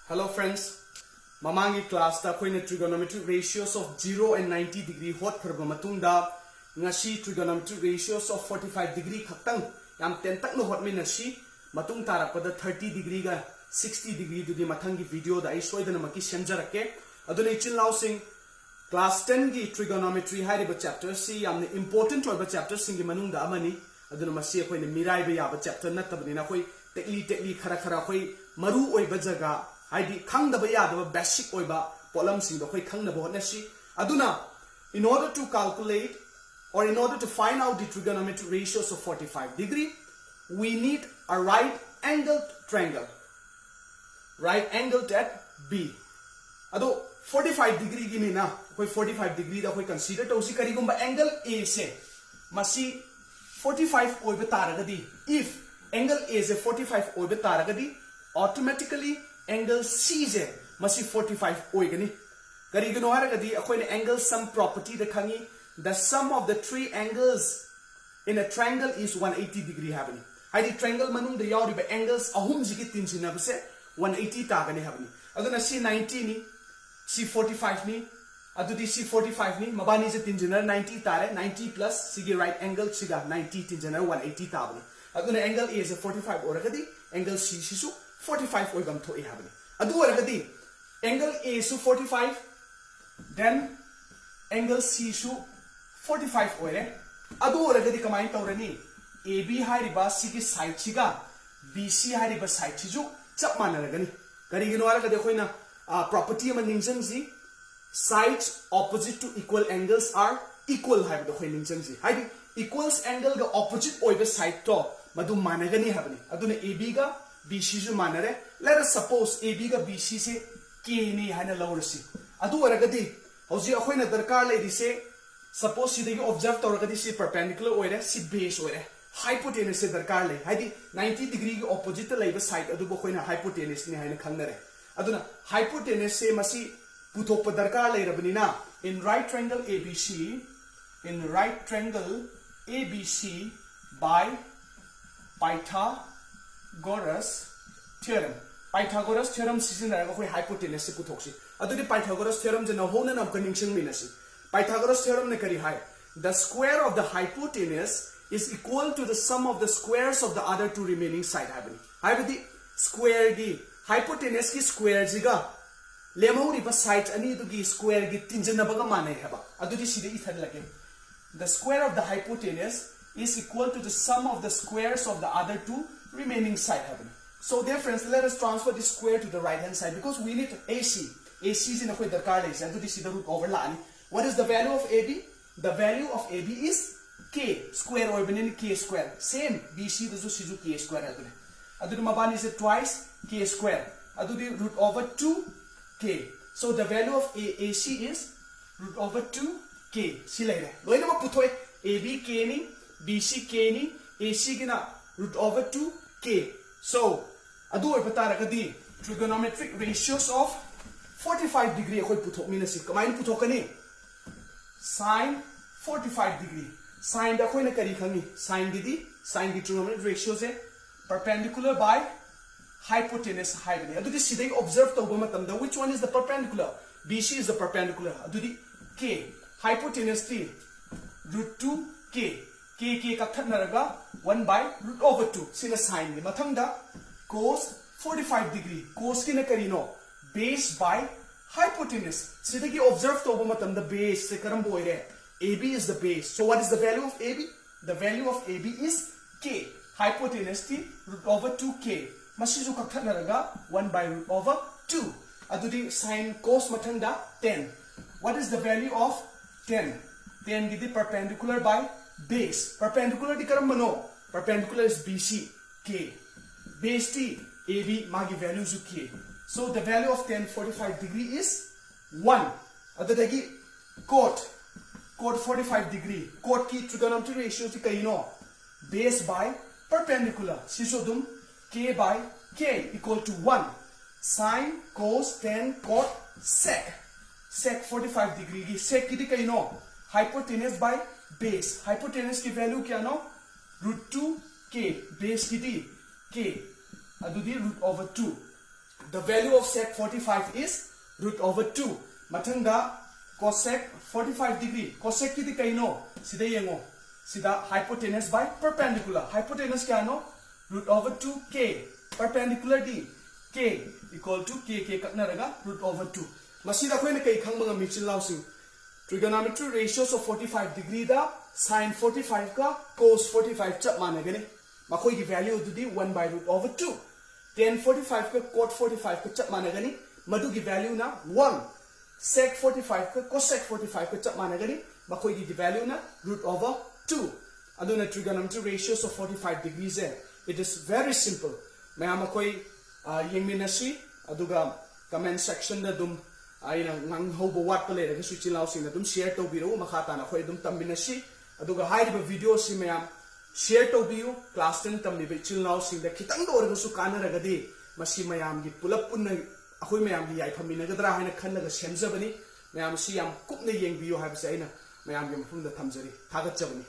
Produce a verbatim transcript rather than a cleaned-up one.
Hello friends, ꯃꯃꯥꯡꯒꯤ class ꯇ ꯑꯩꯈꯣꯏꯅ trigonometric ratios of zero and ninety degree ꯍꯣꯠꯈ꯭ꯔꯕ ꯃꯇꯨꯡꯗ, ꯉꯁꯤ trigonometric ratios of forty five degree ꯈꯛꯇꯪ ꯌꯥꯝ ꯇꯦꯟꯇꯛꯅ ꯍꯣꯠꯃꯤꯟꯅꯁꯤ꯫ ꯃꯇꯨꯡ ꯇꯥꯔꯛꯄꯗ thirty degree ꯒ sixty degree ꯗꯨꯗꯤ ꯃꯊꯪꯒꯤ video ꯗ ꯑꯩ ꯁꯣꯏꯗꯅꯃꯛꯀꯤ ꯁꯦꯝꯖꯔꯛꯀꯦ꯫ ꯑꯗꯨꯅ ꯏꯆꯤꯟ ꯏꯅꯥꯎꯁꯤꯡ, class ten ꯒꯤ trigonometry ꯍꯥꯏꯔꯤꯕ chapter ꯁꯤ ꯌꯥꯝꯅ important ꯑꯣꯏꯕ chapter ꯁꯤꯡꯒꯤ ꯃꯅꯨꯡꯗ ꯑꯃꯅꯤ꯫ ꯑꯗꯨꯅ ꯃꯁꯤ ꯑꯩꯈꯣꯏꯅ ꯃꯤꯔꯥꯏꯕ ꯌꯥꯕ chapter ꯅꯠꯇꯕꯅꯤꯅ, ꯑꯩꯈꯣꯏ ꯇꯦꯛꯂꯤ ꯇꯦꯛꯂꯤ ꯈꯔ ꯈꯔ ꯑꯩꯈꯣꯏ ꯃꯔꯨ ꯑꯣꯏꯕ ꯖꯒꯥ, ꯍꯥꯏꯗꯤ ꯈꯪꯗꯕ ꯌꯥꯗꯕ basic ꯑꯣꯏꯕ ꯄꯣꯠꯂꯝꯁꯤꯡꯗꯣ ꯑꯩꯈꯣꯏ ꯈꯪꯅꯕ ꯍꯣꯠꯅꯁꯤ꯫ ꯑꯗꯨꯅ, in order to calculate or in order to find out the trigonometric ratios of forty five degree, we need a right angled triangle, right angled at B. ꯑꯗꯣ forty five degree ꯒꯤꯅꯤꯅ, ꯑꯩꯈꯣꯏ forty five degree ꯗ ꯑꯩꯈꯣꯏ consider ꯇꯧꯁꯤ꯫ ꯀꯔꯤꯒꯨꯝꯕ angle A ꯁꯦ ꯃꯁꯤ forty five ꯑꯣꯏꯕ ꯇꯥꯔꯒꯗꯤ, if angle A say forty five ꯑꯣꯏꯕ ꯇꯥꯔꯒꯗꯤ, automatically angle C ꯁꯦ ꯃꯁꯤ forty five ꯑꯣꯏꯒꯅꯤ꯫ ꯀꯔꯤꯒꯤꯅꯣ ꯍꯥꯏꯔꯒꯗꯤ, ꯑꯩꯈꯣꯏꯅ angle sum property ꯗ ꯈꯪꯉꯤ, the sum of the three angles in a triangle is one eighty degree ꯍꯥꯏꯕꯅꯤ꯫ ꯍꯥꯏꯗꯤ triangle ꯃꯅꯨꯡꯗ ꯌꯥꯎꯔꯤꯕ angles ꯑꯍꯨꯝꯁꯤꯒꯤ ꯇꯤꯟꯁꯤꯟꯅꯕꯁꯦ one eighty ꯇꯥꯒꯅꯤ ꯍꯥꯏꯕꯅꯤ꯫ ꯑꯗꯨꯅ ꯁꯤ ninety ꯅꯤ, ꯁꯤ forty five ꯅꯤ, ꯑꯗꯨꯗꯤ ꯁꯤ forty five ꯅꯤ, ꯃꯕꯥꯅꯤꯁꯦ ꯇꯤꯟꯁꯤꯟꯅꯔ ninety ꯇꯥꯔꯦ꯫ Ninety plus ꯁꯤꯒꯤ right angle ꯁꯤꯒ ninety ꯇꯤꯟꯁꯤꯟꯅꯔ one eighty ꯇꯥꯕꯅꯤ꯫ ꯑꯗꯨꯅ angle A say forty five ꯑꯣꯏꯔꯒꯗꯤ angle C ꯁꯤꯁꯨ forty five ꯑꯣꯏꯐꯝ ꯊꯣꯛꯏ ꯍꯥꯏꯕꯅꯤ꯫ ꯑꯗꯨ ꯑꯣꯏꯔꯒꯗꯤ angle A ꯁꯨ forty five, then angle C ꯁꯨ forty five ꯑꯣꯏꯔꯦ꯫ ꯑꯗꯨ ꯑꯣꯏꯔꯒꯗꯤ ꯀꯃꯥꯏꯅ ꯇꯧꯔꯅꯤ? A B ꯍꯥꯏꯔꯤꯕ ꯁꯤꯒꯤ side ꯁꯤꯒ B C ꯍꯥꯏꯔꯤꯕ side ꯁꯤꯁꯨ ꯆꯞ ꯃꯥꯟꯅꯔꯒꯅꯤ꯫ ꯀꯔꯤꯒꯤꯅꯣ ꯍꯥꯏꯔꯒꯗꯤ, ꯑꯩꯈꯣꯏꯅ, ꯑ, property ꯑꯃ ꯅꯤꯡꯁꯤꯡꯁꯤ, sides opposite to equal angles are equal ꯍꯥꯏꯕꯗꯣ ꯑꯩꯈꯣꯏ ꯅꯤꯡꯁꯤꯡꯁꯤ꯫ ꯍꯥꯏꯗꯤ equals angle ꯒ opposite ꯑꯣꯏꯕ side ꯇꯣ ꯃꯗꯨ ꯃꯥꯟꯅꯒꯅꯤ ꯍꯥꯏꯕꯅꯤ꯫ ꯑꯗꯨꯅ A B ꯒ B C ꯁꯨ ꯃꯥꯟꯅꯔꯦ꯫ Let us suppose A B ꯒ B C ꯁꯦ K ꯅꯤ ꯍꯥꯏꯅ ꯂꯧꯔꯁꯤ꯫ ꯑꯗꯨ ꯑꯣꯏꯔꯒꯗꯤ ꯍꯧꯖꯤꯛ ꯑꯩꯈꯣꯏꯅ ꯗꯔꯀꯥꯔ ꯂꯩꯔꯤꯁꯦ, suppose ꯁꯤꯗꯒꯤ observe ꯇꯧꯔꯒꯗꯤ ꯁꯤ perpendicular ꯑꯣꯏꯔꯦ, ꯁꯤ base ꯑꯣꯏꯔꯦ, hypotenuse ꯁꯦ ꯗꯔꯀꯥꯔ ꯂꯩ꯫ ꯍꯥꯏꯗꯤ ninety degree ꯒꯤ opposite ꯇ ꯂꯩꯕ side ꯑꯗꯨꯕꯨ ꯑꯩꯈꯣꯏꯅ hypotenuse ꯅꯤ ꯍꯥꯏꯅ ꯈꯪꯅꯔꯦ꯫ ꯑꯗꯨꯅ hypotenuse ꯁꯦ ꯃꯁꯤ ꯄꯨꯊꯣꯛꯄ ꯗꯔꯀꯥꯔ ꯂꯩꯔꯕꯅꯤꯅ, in right triangle A B C, in right triangle A B C by Pythagoras theorem, Pythagoras theorem ꯁꯤꯖꯤꯟꯅꯔꯒ ꯑꯩꯈꯣꯏ hypotenuse ꯁꯤ ꯄꯨꯊꯣꯛꯁꯤ꯫ ꯑꯗꯨꯗꯤ Pythagoras theorem ꯁꯦ ꯅꯧꯍꯧꯅꯅ ꯑꯃꯨꯛꯀ ꯅꯤꯡꯁꯤꯡꯃꯤꯟꯅꯁꯤ꯫ Pythagoras theorem ꯅ ꯀꯔꯤ ꯍꯥꯏ? The square of the hypotenuse is equal to the sum of the squares of the other two remaining side ꯍꯥꯏꯕꯅꯤ꯫ ꯍꯥꯏꯕꯗꯤ square ꯒꯤ, hypotenuse ꯀꯤ square ꯁꯤꯒ ꯂꯦꯝꯍꯧꯔꯤꯕ side ꯑꯅꯤꯗꯨꯒꯤ square ꯒꯤ ꯇꯤꯟꯖꯟꯅꯕꯒ ꯃꯥꯟꯅꯩ ꯍꯥꯏꯕ꯫ ꯑꯗꯨꯗꯤ ꯁꯤꯗ ꯏꯊꯜꯂꯒꯦ꯫ The square of the hypotenuse is equal to the sum of the squares of the other two remaining side ꯍꯥꯏꯕꯅꯤ꯫ So dear friends, let us transfer the square to the right hand side because we need A C. A C ꯁꯤꯅ ꯑꯩꯈꯣꯏ ꯗꯔꯀꯥꯔ ꯂꯩꯁꯦ꯫ ꯑꯗꯨꯗꯤ ꯁꯤꯗ root over ꯂꯥꯛꯑꯅꯤ꯫ What is the value of A B? The value of A B is K, square ꯑꯣꯏꯕꯅꯤꯅ K square꯫ Same B C ꯗꯁꯨ ꯁꯤꯁꯨ K square ꯍꯥꯏꯕꯅꯤ꯫ ꯑꯗꯨꯗꯤ ꯃꯕꯥꯅꯤꯁꯦ twice K square꯫ ꯑꯗꯨꯗꯤ root over two K. So the value of A, A C is root over two K. ꯁꯤ ꯂꯩꯔꯦ꯫ ꯂꯣꯏꯅꯃꯛ ꯄꯨꯊꯣꯛꯑꯦ꯫ A B K ꯅꯤ, B C K ꯅꯤ, A C ꯒꯤꯅ root over two K. So ꯑꯗꯨ ꯑꯣꯏꯕ ꯇꯥꯔꯒꯗꯤ trigonometric ratios of forty five degree ꯑꯩꯈꯣꯏ ꯄꯨꯊꯣꯛꯃꯤꯟꯅꯁꯤ꯫ ꯀꯃꯥꯏꯅ ꯄꯨꯊꯣꯛꯀꯅꯤ? Sine forty five degree꯫ Sine ꯗ ꯑꯩꯈꯣꯏꯅ ꯀꯔꯤ ꯈꯪꯉꯤ? Sine ꯒꯤꯗꯤ, sine ꯒꯤ trigonometric ratio say perpendicular by hypotenuse ꯍꯥꯏꯕꯅꯤ꯫ ꯑꯗꯨꯗꯤ ꯁꯤꯗꯩ observe ꯇꯧꯕ ꯃꯇꯝꯗ which one is the perpendicular? B C is the perpendicular꯫ ꯑꯗꯨꯗꯤ K, hypotenuse T root two K, K K ꯀꯛꯊꯠꯅꯔꯒ one by root over two꯫ ꯁꯤꯅ sine ꯒꯤ꯫ ꯃꯊꯪꯗ cos forty five degree꯫ Cos ꯀꯤꯅ ꯀꯔꯤꯅꯣ? Base by hypotenuse꯫ ꯁꯤꯗꯒꯤ observe ꯇꯧꯕ ꯃꯇꯝꯗ base ꯁꯦ ꯀꯔꯝꯕ ꯑꯣꯏꯔꯦ? A B is the base. So what is the value of A B? The value of A B is K, hypotenuse T root over two K꯫ ꯃꯁꯤꯁꯨ ꯀꯛꯊꯠꯅꯔꯒ one by root over two꯫ ꯑꯗꯨꯗꯤ sine cos ꯃꯊꯪꯗ tan꯫ What is the value of tan? Tan ꯒꯤꯗꯤ perpendicular by base꯫ Perpendicular ꯗꯤ ꯀꯔꯝꯕꯅꯣ? Perpendicular is B C, K꯫ Base T A B, ꯃꯥꯒꯤ value ꯁꯨ K꯫ So the value of tan forty five degree is one꯫ ꯑꯗꯨꯗꯒꯤ cot, cot forty five degree, cot ꯀꯤ trigonometric ratio ꯁꯤ ꯀꯩꯅꯣ? Base by perpendicular꯫ ꯁꯤꯁꯨ ꯑꯗꯨꯝ K by K equal to one꯫ Sine, cos, tan, cot, sec, sec forty five degree ꯒꯤ, sec ꯀꯤꯗꯤ ꯀꯩꯅꯣ? Hypotenuse by base꯫ Hypotenuse ꯀꯤ value ꯀꯌꯥꯅꯣ? Root two K꯫ Base ꯀꯤꯗꯤ K꯫ ꯑꯗꯨꯗꯤ root over two꯫ The value of sec forty five is root over two. ꯃꯊꯪꯗ cosec forty five degree, cosec ꯀꯤꯗꯤ ꯀꯩꯅꯣ? ꯁꯤꯗ ꯌꯦꯡꯉꯣ, ꯁꯤꯗ hypotenuse by perpendicular. Hypotenuse ꯀꯌꯥꯅꯣ? Root over two k. Perpendicular D k equal to k, k ꯀꯛꯅꯔꯒ root over two. ꯃꯁꯤꯗ ꯑꯩꯈꯣꯏꯅ ꯀꯩ ꯈꯪꯕ ꯉꯝꯃꯤ, ꯏꯆꯤꯜ ꯏꯅꯥꯎꯁꯤꯡ? Trigonometry ratios of forty five degree the sine forty five ꯀ cos forty five ꯆꯞ ꯃꯥꯟꯅꯒꯅꯤ꯫ ꯃꯈꯣꯏꯒꯤ value ꯑꯗꯨꯗꯤ one by root over two. Tan forty five ꯀ cot forty five ꯀ ꯆꯞ ꯃꯥꯟꯅꯒꯅꯤ꯫ ꯃꯗꯨꯒꯤ value ꯅ one. Sec forty five ꯀ cosec forty five ꯀ ꯆꯞ ꯃꯥꯟꯅꯒꯅꯤ꯫ ꯃꯈꯣꯏꯒꯤ value ꯅ root over two. ꯑꯗꯨꯅ trigonometry ratios of forty five degree say, it is very simple. ꯃꯌꯥꯝ ꯑꯩꯈꯣꯏ, ꯑ, ꯌꯦꯡꯃꯤꯟꯅꯁꯤ, ꯑꯗꯨꯒ comment section ꯗ ꯑꯗꯨꯝ ꯑꯩꯅ ꯉꯥꯡꯍꯧꯕ ꯋꯥꯠꯄ ꯂꯩꯔꯒꯁꯨ ꯏꯆꯤꯜ ꯏꯅꯥꯎꯁꯤꯡꯅ ꯑꯗꯨꯝ share ꯇꯧꯕꯤꯔꯛꯎ, ꯃꯈꯥ ꯇꯥꯅ ꯑꯩꯈꯣꯏ ꯑꯗꯨꯝ ꯇꯝꯃꯤꯟꯅꯁꯤ꯫ ꯑꯗꯨꯒ ꯍꯥꯏꯔꯤꯕ video ꯑꯁꯤ ꯃꯌꯥꯝ share ꯇꯧꯕꯤꯌꯨ꯫ Class ten ꯇꯝꯂꯤꯕ ꯏꯆꯤꯜ ꯏꯅꯥꯎꯁꯤꯡꯗ ꯈꯤꯇꯪꯗ ꯑꯣꯏꯔꯒꯁꯨ ꯀꯥꯟꯅꯔꯒꯗꯤ ꯃꯁꯤ ꯃꯌꯥꯝꯒꯤ ꯄꯨꯂꯞ ꯄꯨꯟꯅ ꯑꯩꯈꯣꯏ ꯃꯌꯥꯝꯒꯤ ꯌꯥꯏꯐꯃꯤꯟꯅꯒꯗ꯭ꯔꯥ ꯍꯥꯏꯅ ꯈꯜꯂꯒ ꯁꯦꯝꯖꯕꯅꯤ꯫ ꯃꯌꯥꯝꯁꯤ ꯌꯥꯝ ꯀꯨꯞꯅ ꯌꯦꯡꯕꯤꯌꯨ ꯍꯥꯏꯕꯁꯦ ꯑꯩꯅ ꯃꯌꯥꯝꯒꯤ ꯃꯐꯝꯗ ꯊꯝꯖꯔꯤ꯫ ꯊꯥꯒꯠꯆꯕꯅꯤ꯫